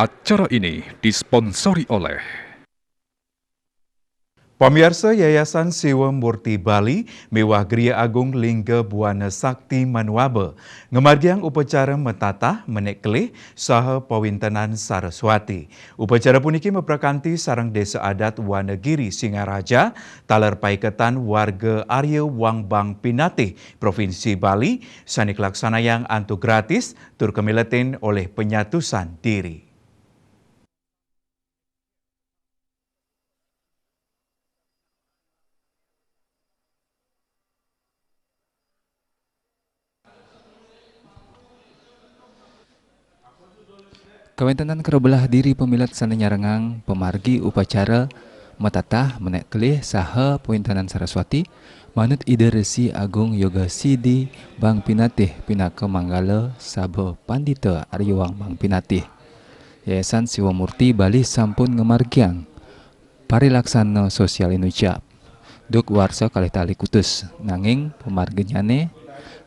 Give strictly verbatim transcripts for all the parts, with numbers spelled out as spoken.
Acara ini disponsori oleh Pamiarsa, Yayasan Siwa Murti Bali miwah Griya Agung Lingga Buana Sakti Manuaba ngamargiang upacara matatah menék kelih saha pawintenan Saraswati. Upacara puniki maprakanti sareng Désa Adat Wanagiri Singaraja, taler paiketan warga Arya Wangbang Pinatih, Provinsi Bali, sané kalaksanayang antuk gratis tur kamiletin olih penyatusan diri. Kawéntenan kabelah diri pamilet sané nyarengang pamargi upacara matatah menék kelih saha pawintenan Saraswati, manut Ida Resi Agung Yoga Sidi Bang Pinatih pinaka manggala sabda Pandita Arya Wangbang Pinatih. Yayasan Siwa Murti Bali sampun ngamargiang parilaksana sosial inucap duk warsa kalih tali kutus, nanging pamarginyané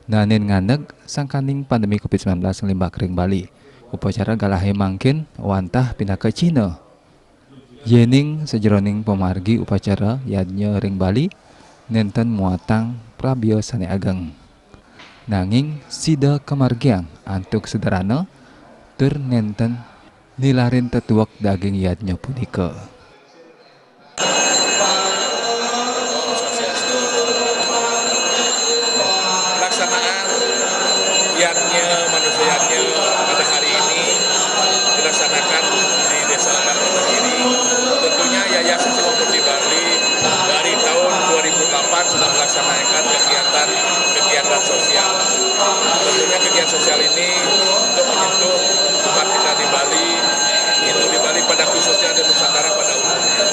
naenin ngandeg sangkaning pandemi covid sembilan belas nglimbak ring Bali. Upacara galahé mangkin wantah pinaka cihna yéning sajeroning pamargi upacara yadnya ring Bali nénten muatang prabya sané ageng. Nanging sida kamargiang antuk sederhana tur nénten nilarin tetuek daging yadnya punika. Pelaksanaan yadnya, manusia yadnya pada hari ini dilaksanakan di Desa Adat Wanagiri. Tentunya Yayasan Siwa Murti Bali dari tahun dua ribu delapan sudah melaksanakan kegiatan-kegiatan sosial. Tentunya kegiatan sosial ini untuk menyentuh umat kita di Bali, Hindu di Bali pada khususnya, dan Nusantara pada umumnya.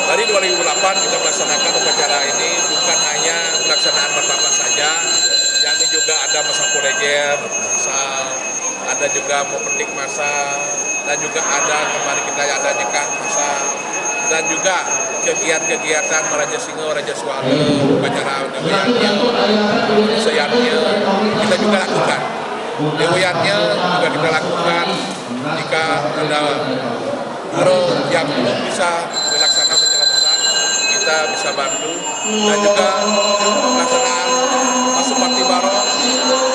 Dari dua ribu delapan kita melaksanakan upacara ini bukan hanya pelaksanaan bertambah saja, yakni juga ada masa koleger, masa, ada juga memetik masa, dan juga ada kemarin kita ada nyekah masa, dan juga kegiatan-kegiatan Raja Singa, Raja Suara, upacara Dewa Yadnya, Dewa Yadnya, kita juga lakukan. Dewa Yadnya juga kita lakukan. Jika ada guru yang belum bisa melaksanakan secara besar, kita bisa bantu. Dan juga pelaksanaan masuk parti baru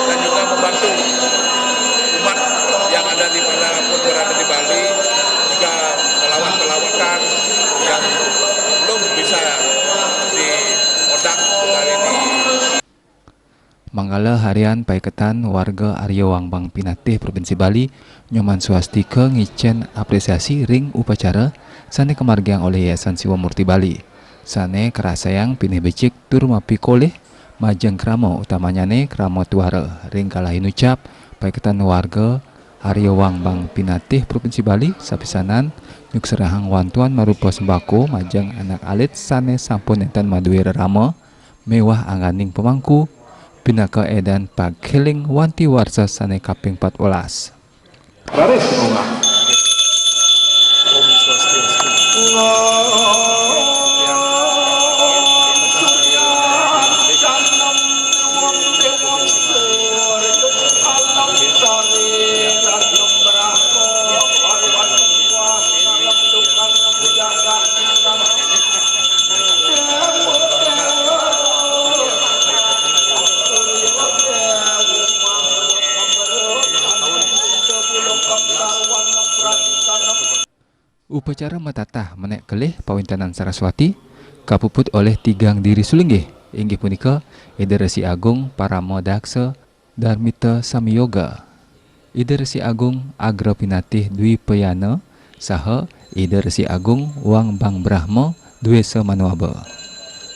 dan juga membantu umat yang ada di mana pun berada di Bali, juga pelawat-pelawatan yang belum bisa diodak kembali di Manggala harian paiketan warga Arya Wangbang Pinatih Provinsi Bali, Nyoman Swastika ngicén apresiasi ring upacara sané kamargiang olih Yayasan Siwa Murti Bali, sané karasayang pinih becik tur mapikolih majeng krama, utamanyané krama tuara. Ring galah inucap, paiketan warga Arya Wangbang Pinatih Provinsi Bali sapisanan nyukserahang wantuan marupa sembako majeng anak alit sané sampun nénten madué rerama, miwah angganing pamangku, pinaka édan pageling wanti warsa sané kaping patbelas. Raris bunga. Upacara matatah menék kelih pawintenan Saraswati kapuput olih tigang diri sulinggih, inggih punika Ida Resi Agung Parama Daksa Darmita Samiyoga, Ida Resi Agung Agra Pinatih Dwipayana, saha Ida Resi Agung Wangbang Brahma Dwesa Manuaba.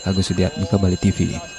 Agus Sudiatmika, Bali T V.